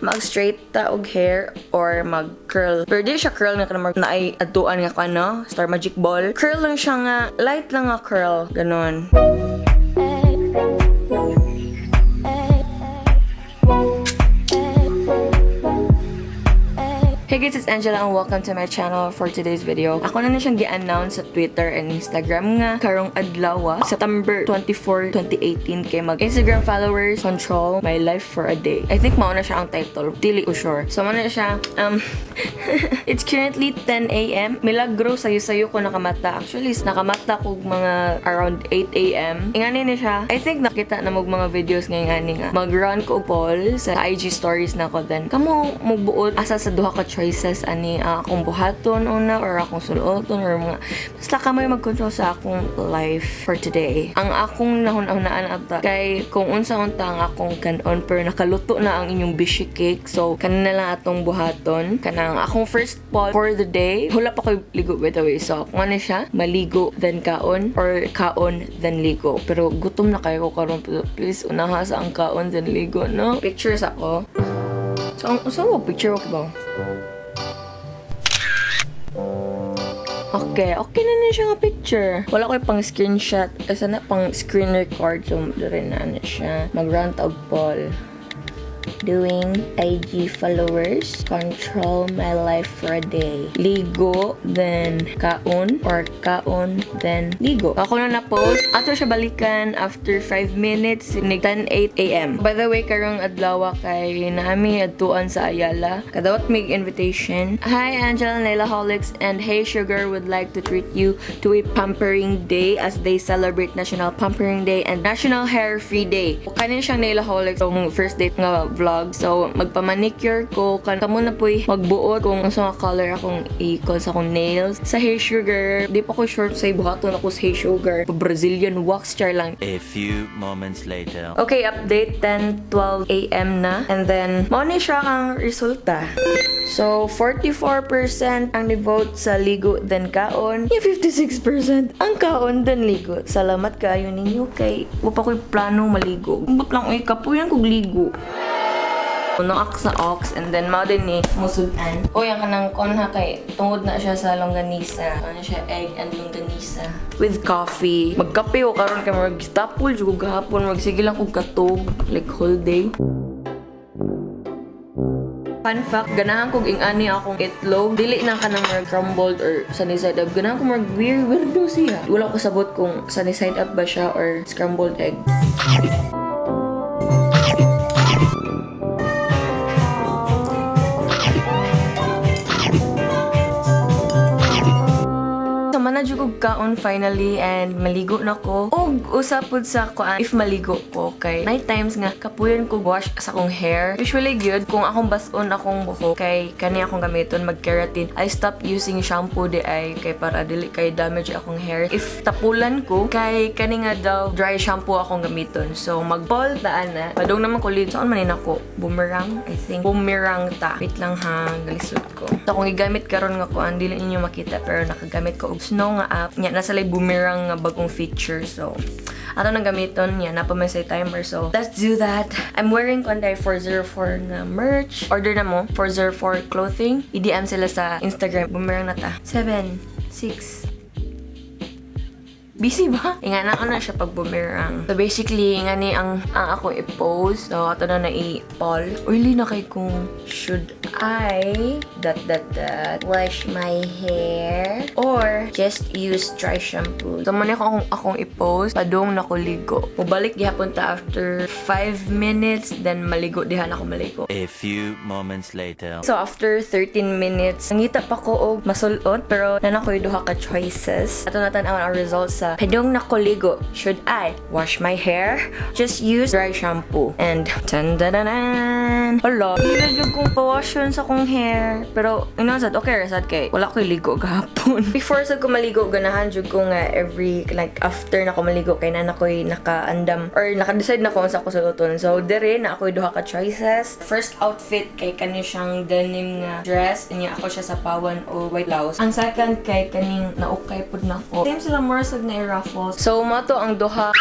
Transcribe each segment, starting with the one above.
Mag-straight ta og hair or mag-curl. Pero di siya curl nga kanang naay adtuan nga ano, star magic ball. Curl lang siya nga, light lang nga curl. Ganon. Hey guys, it's Angela and welcome to my channel for today's video. Ako na na siyang gi-announce sa Twitter and Instagram nga karong adlaw, September 24, 2018 kay mag Instagram followers control my life for a day. I think mao na siya ang title. Dili ko sure. So mao na siya it's currently 10 a.m. Milagro sayo-sayo ko nakamata. Actually, nakamata ko mga around 8 a.m. Ingani ni siya. I think nakita na mo mga videos nga ingani nga. Mag-run ko og poll sa IG stories na ko then. Kamo magbuot asa sa duha ka choices ani akong buhaton una or akong suluoton or mga basta kamo yung mag-control sa akong life for today. Ang akong nahun-hunaan ata kay kung unsa unta ang akong kanon pero nakaluto na ang inyong bishi cake, so kanin na lang atong buhaton. Kanang akong first poll for the day, wala pa ko'y ligo by the way, so kung ano siya, maligo then kaon or kaon then ligo, pero gutom na kayo ko karon, please unaha sa ang kaon then ligo, no? Pictures ako. So, ang usa mo picture ko ba? Okay, okay na na siya nga picture. Wala ko pang screenshot. Ay, sana pang screen record. So, diri na na siya. Mag-run og poll. Doing IG followers control my life for a day. Ligo, then kaon, or kaon, then ligo. Ako na na-post. Ato siya balikan after 5 minutes, nig 10:08 a.m. By the way, karong adlaw kay naami adtuan sa Ayala. Kadawat mig invitation. Hi Angela, Nailaholics and Hey Sugar would like to treat you to a pampering day as they celebrate National Pampering Day and National Hair Free Day. Kanin siyang Nailaholics ang first date nga vlog. So, magpamanicure ko. Kamo na po'y magbuot kung unsa nga color akong i-call sa akong nails. Sa Hey Sugar, di pa ko sure sa buhaton ako sa Hey Sugar. Brazilian wax char lang. A few moments later. Okay, update 10:12 a.m. na. And then, mao ni siya ang resulta. So, 44% ang ni-vote sa ligo then kaon. Yung 56% ang kaon then ligo. Salamat kayo ninyo kay wa pa ko'y plano maligo. Umbot lang, uy, kapuyan kog ligo. Noak sa ox and then mao din ni musudan. Uy, ang kanang kon ha kay tungod na siya sa longganisa. Ano siya, egg and longganisa. With coffee. Magkape ko karon kay murag stapol jud ko gahapon, magsige lang kog katog like whole day. Fun fact, ganahan kog ing-ani akong itlog. Dili na kanang murag crumbled or sunny side up. Ganahan ko murag weird, weirdo siya. Wala ko sabot kung sunny side up ba siya or scrambled egg. So, manadyo kog kaon finally and maligo na ko. Og usa pud sa kuan if maligo ko kay night times nga kapuyon ko wash sa akong hair. Usually gyud kung akong bason akong buhok kay kani akong gamiton mag keratin. I stop using shampoo di ay kay para dili kay damage akong hair. If tapulan ko kay kani nga daw dry shampoo akong gamiton. So mag-poll ta ana. Padung naman ko lead. Saan man ni nako? Boomerang, I think. Boomerang ta. Wait lang ha, galisod ko. So kung gigamit karon nga kuan dili ninyo makita pero nakagamit ko og snow nga app. Nya nasa lay boomerang nga bagong feature. So ato nang gamiton niya napa man say timer. So let's do that. I'm wearing Konday 404 nga merch. Order na mo 404 clothing. I-DM sila sa Instagram. Boomerang na ta. 7 6. Busy ba? Inga na ako na siya pag boomerang. So basically, nga ni ang ako i-post. So ato na na i-poll. Oily na kay kung should I dot dot dot wash my hair or just use dry shampoo. So man ako akong i-post. Padung na ko ligo. Mubalik gihapon ta after 5 minutes, then maligo diha na ako maligo. A few moments later. So after 13 minutes, nangita pa ko og masulot pero nana ko'y duha ka choices. Ato na tan-aw ang results sa padung na ko ligo. Should I wash my hair? Just use dry shampoo. And tan dan. Hala, ila jud kong pawashon sa akong hair. Pero ino sad okay ra sad kay wala ko'y ligo gahapon. Before sa ko maligo ganahan jud ko nga every like after na ko maligo kay na ko'y nakaandam or naka-decide na ko unsa ako suluton. So dire na ako'y duha ka choices. First outfit kay kani siyang denim nga dress, niya ako siya sa pawan o white blouse. Ang second kay kaning naukay pud nako. Same sila more sad na i-ruffles. So mo to ang duha.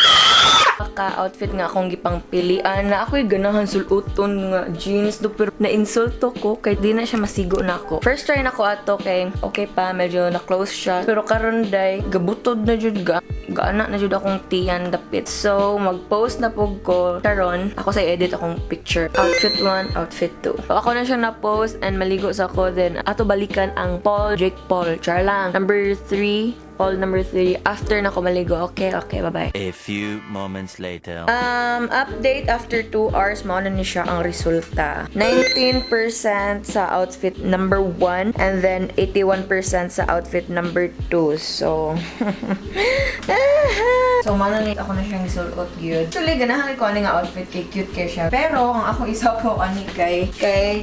Ka outfit nga akong gipang pilian na ako'y ganahan suluton nga jeans do, pero na-insulto ko kay di na siya masigo na ako. First try na ko ato kay okay pa, medyo na close siya. Pero karon day gabutod na jud, ga gaana na jud akong tiyan dapit. So mag-post na pug ko karon. Ako sa edit akong picture. Outfit 1, outfit 2. So, ako na siya na-post and maligo sa ako, then ato balikan ang Paul, Jake Paul. Char lang. Number 3, poll number 3 after na ko maligo. Okay, bye-bye. A few moments later. Update after 2 hours, mao na ni siya ang resulta. 19% sa outfit number 1 and then 81% sa outfit number 2. So, mao na ni ako na siyang gisulot gyud. Actually, ganahan ko ani nga outfit kay cute kay siya. Pero ang ako isa ko ani kay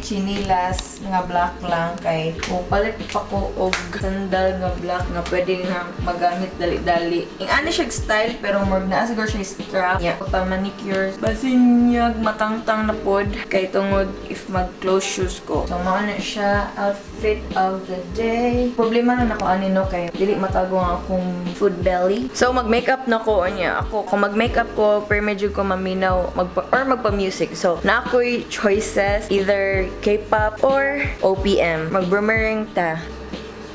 chinilas nga black lang kay palit pa ko og sandal nga black nga pwede nga magamit dali-dali. Ing ani siya style pero more na siguro siya strap. Yeah, pa manicure. Basin niya matangtang na pod kay tungod if mag close shoes ko. So mao na siya, outfit of the day. Problema na nako ani no kay dili matago ang akong food belly. So mag makeup na ko niya. Ako kung mag makeup ko pero medyo ko maminaw magpa, or magpa music. So na ako'y choices, either K-pop or OPM. Mag boomerang ta.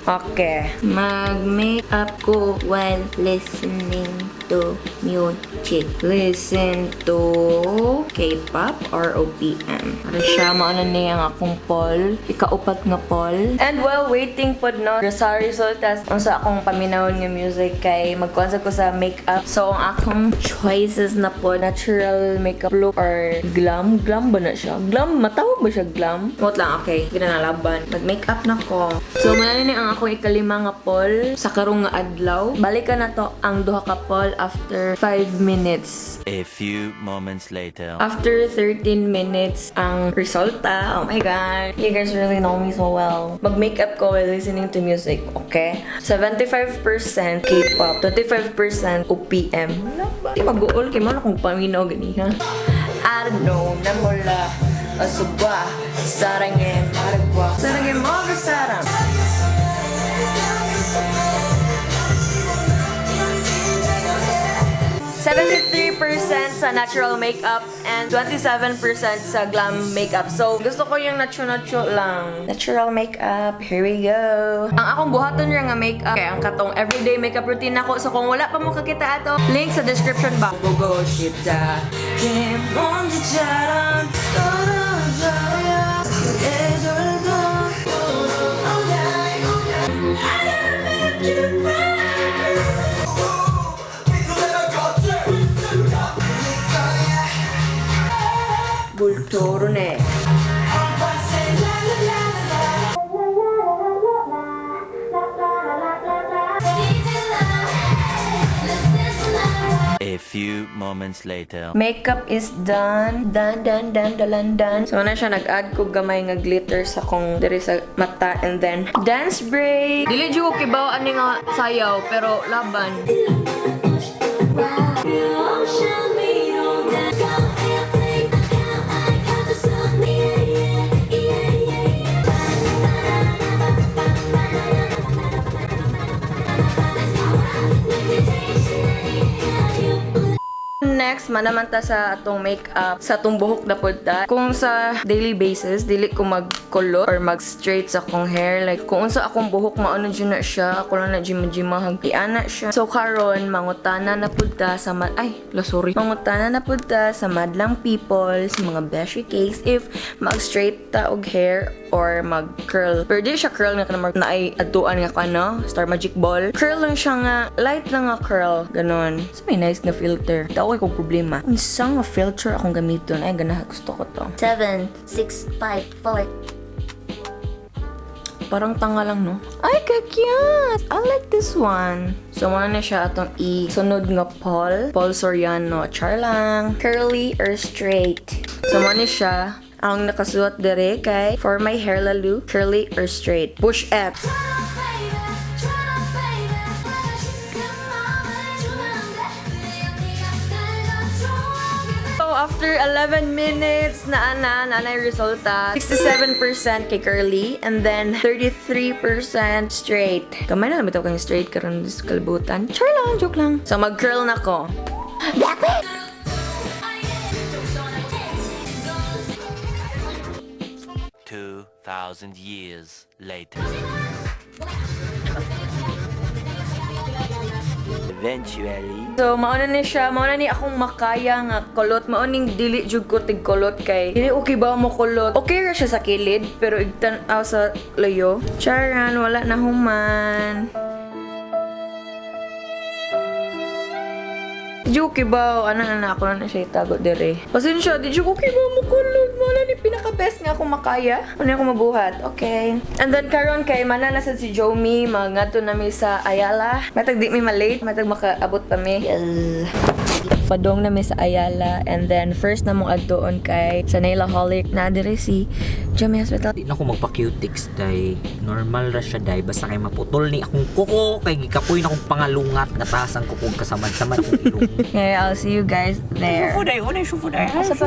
Okay. Mag-makeup ko while listening to music. Listen to K-pop or OPM. Para siya, maano niya ang akong poll. Ikaupat nga poll. And while waiting pod no, sa resultas, unsa akong paminawon nga music kay magkuan sa ko sa makeup. So, ang akong choices na po, natural makeup look or glam. Glam ba na siya? Glam? Matawag ba siya glam? Wait lang, okay. Ginanalaban. Nag-makeup na ko. So, mao ni ang akong ikalima nga poll sa karong nga adlaw. Balikan na to ang duha ka poll after 5 minutes. A few moments later. After 13 minutes, ang resulta, oh my God, you guys really know me so well. Mag-makeup ko while listening to music, okay? 75% K-pop, 25% OPM. Wala ba? Di mag-uol, kay man akong paminaw ganiha. I don't know, 난 몰라. 어서 와, 사랑해, 말해봐. 사랑해, 먹을 사람. 73% sa natural makeup and 27% sa glam makeup. So, gusto ko yung natural lang. Natural makeup, here we go. Ang akong buhaton ra nga makeup, kay ang katong everyday makeup routine nako. So, kung wala pa mo kakita ato, link sa description box. 보고 싶다. 먼지처럼 떨어져요. 그대들도 불토르네. A few moments later. Makeup is done. Done, done, done, done, done. So, na siya, nag-add ko gamay nga glitter sa kong diri sa mata and then dance break. Dili jud ko kibaw ani nga sayaw pero laban. Next, manaman ta sa atong makeup, sa atong buhok na pud ta. Kung sa daily basis, dili ko magkulot or mag-straight sa akong hair. Like, kung unsa akong buhok, maano dyan na siya. Ako lang na jima-jima, iana siya. So, karon mangutana na pud ta sa ay, la, sorry. Mangutana na pud ta sa madlang people, sa mga beshi cakes, if mag-straight ta og hair or mag-curl. Pero di siya curl nga kanang naay atuan nga kano, Star Magic Ball. Curl lang siya nga, light lang nga curl. Ganon. So, may nice na filter. Daw kong problema. Unsa nga filter akong gamiton? Ay, ganahan gusto ko to. 7, 6, 5, 4. Parang tanga lang, no? Ay, ka-cute! I like this one. So, muna na siya atong i-sunod nga poll. Paul Soriano. Char lang. Curly or straight? So, muna siya. Ang nakasuot dire kay for my hair lalu, curly or straight. Push F. So, after 11 minutes, na na na na yung resulta. 67% kay curly and then 33% straight. Kamay na lang bitaw kayong straight karon sa kalibutan. Char lang, joke lang. So, mag-curl na ko. Blackpink! 2,000 years later. Eventually. So, mauna ni siya, mauna ni akong makaya nga kulot, mauning dili jud ko tig kulot kay dili okay ba mo kulot? Okay ra siya sa kilid, pero igtan aw sa layo. Charan, wala na human. Di okay ba? Ano na ako na siya itago dire. Pasensya, di okay ba mo kulot? Mauna ni pinaka best nga akong makaya. Ano ako mabuhat? Okay. And then karon kay mana na sad si Jomi, mangadto na mi sa Ayala. Matag di mi malate, matag makaabot pa mi. Yes. Padong na mi sa Ayala and then first na mong adtoon kay sa Nailaholic na dire si Jomi Hospital. Di na ako magpa-cutix day. Normal ra siya day. Basta kay maputol ni akong kuko. Kay gikapoy na akong pangalungat. Nga taas ang kuko kasamad-samad akong ilong. Okay, I'll see you guys there. Shufu day. Unay shufu day. Asa pa?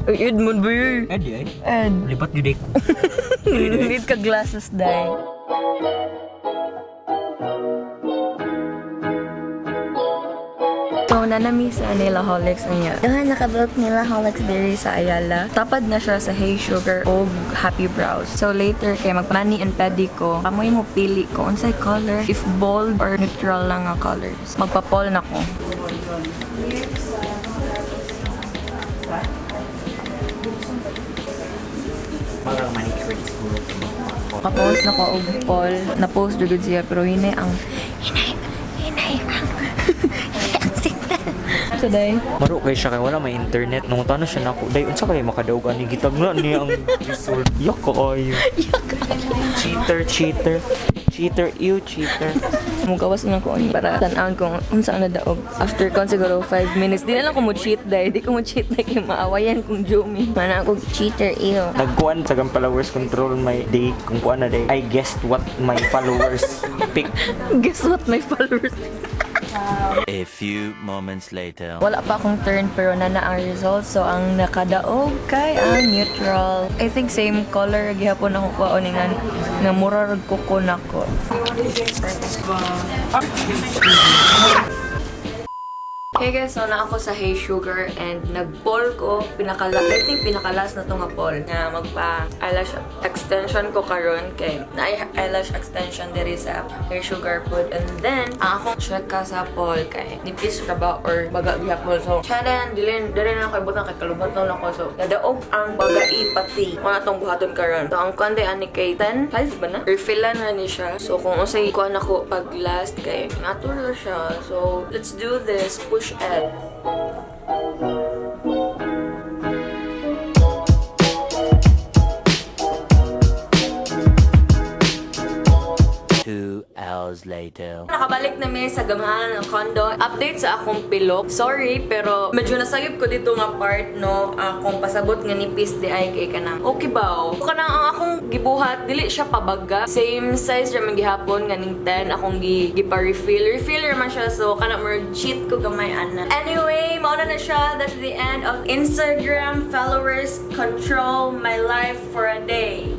Uy, Edmund ba yun? Ed ay. Ed. Lipat yun day ko. Need ka glasses, day. So, nanami sa Nailaholics niya. Duha nakabuok nila Holics. Diri sa Ayala. Tapad na siya sa Hey Sugar o Happy Brows. So later kay mag mani and pedi ko, kamoy mo pili ko unsay color, if bold or neutral lang ang colors. Magpa-poll na ko. Mga manicure siguro. Kapost na ko og poll. Na-post jud siya pero hinay ang hinay hinay ang Hinay ang signal. Today. Maro kay siya kay wala may internet. Nung tano siya nako, day unsa kay makadaog ani gitagla niya ang result. Yak kaayo. Yak. Cheater, cheater. Cheater, ew, cheater. Mugawas na ko ani para tan-awon kung unsa ang nadaog. After kon siguro 5 minutes, di na lang ko mo cheat day. Di ko mo cheat day kay maawayan kong Jomi. Mana ako cheater, ew. Nagkuan sa gang followers control my day kung kuan na day. I guessed what my followers pick. Guess what my followers? A few moments later. Wala pa akong turn pero nana ang result. So ang nakadaog kay ang neutral. I think same color gihapon ako kuha ni nga nga mura rag kuko nako. Hey guys, so na ako sa Hey Sugar and nag-poll ko, pinakala, I think pinakalas na to nga poll na magpa eyelash extension ko karon kay na eyelash extension diri sa Hey Sugar pod and then ang akong check ka sa poll kay nipis ra ba or baga gihapon. So charan dili diri na ako ibutang kay kalubat na ako, so nadaog ang bagai pati wala tong buhaton karon. So ang kuan ani kay 10 5 ba na refillan na ni siya. So kung unsay kuan ako pag last kay natural siya. So let's do this. Push L. 2 hours later. Nakabalik na mi sa gamhanan ng condo. Update sa akong pilok. Sorry, pero medyo nasayop ko dito nga part, no? Akong pasabot nga nipis di ay kay kanang. Okay ba? Oh? Kanang ang akong gibuhat, dili siya pabaga. Same size ra man gihapon nga ning 10 akong gipa-refill. Refill ra man siya, so kanang more cheat ko gamay ana. Anyway, mauna na siya. That's the end of Instagram followers control my life for a day.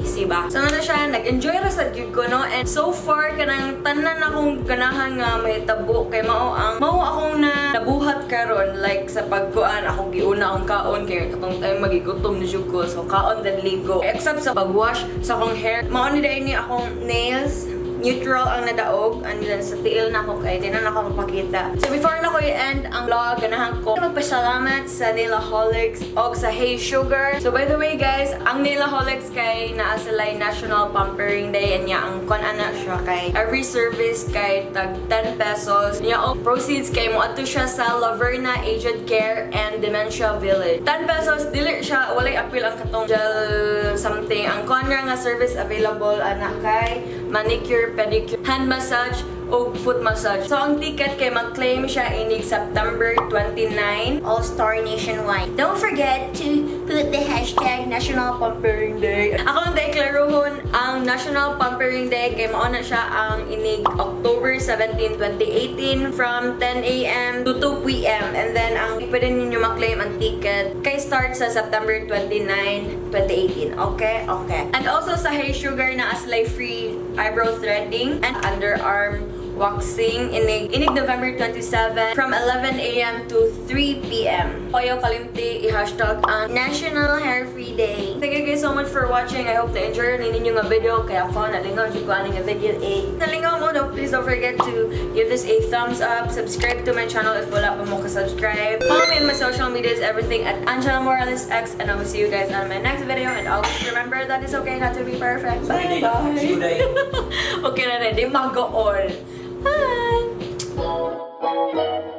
Easy ba? So ano siya, nag-enjoy ra sad gyud ko, no? And so far, kanang tanan akong ganahan nga mahitabo kay mao akong na nabuhat karon like sa pagkuan akong giuna ang kaon kay katong time magigutom ni jud ko. So kaon then ligo. Except sa pagwash sa akong hair, mao ni dai ni akong nails neutral ang nadaog and then sa tiil na ako kay di na ako mapakita. So before na ko i-end ang vlog, ganahan ko magpasalamat sa Nailaholics og sa Hey Sugar. So by the way guys, ang Nailaholics kay naa sila'y National Pampering Day and niya ang kon ana siya kay every service kay tag 10 pesos. Niya og proceeds kay mo adto siya sa Laverna Aged Care and Dementia Village. 10 pesos dili siya walay appeal ang katong gel something. Ang kon ra nga service available ana kay manicure, pedicure, hand massage, o foot massage. So, ang ticket kay mag-claim siya inig September 29. All Star Nationwide. Don't forget to put the hashtag National Pampering Day. Ako ang deklaruhon ang National Pampering Day kay mao na siya ang inig October 17, 2018 from 10 a.m. to 2 p.m. And then, ang pwede ninyo maklaim ang ticket kay start sa September 29, 2018. Okay? Okay. And also sa Hey Sugar na aslay free eyebrow threading and underarm Waxing inig November 27 from 11 a.m. to 3 p.m. Ayaw kalimti i-hashtag ang National Hair Free Day. Thank you guys so much for watching. I hope na-enjoy ninyo nga video. Kay ako, nalingaw jud ko ani nga video. Eh, nalingaw mo, no? Please don't forget to give this a thumbs up. Subscribe to my channel if wala pa mo ka-subscribe. Follow me on my social medias, everything at Angela Morales X. And I will see you guys on my next video. And always remember that it's okay not to be perfect. Bye! Bye! Okay na rin, di mag-all. Bye!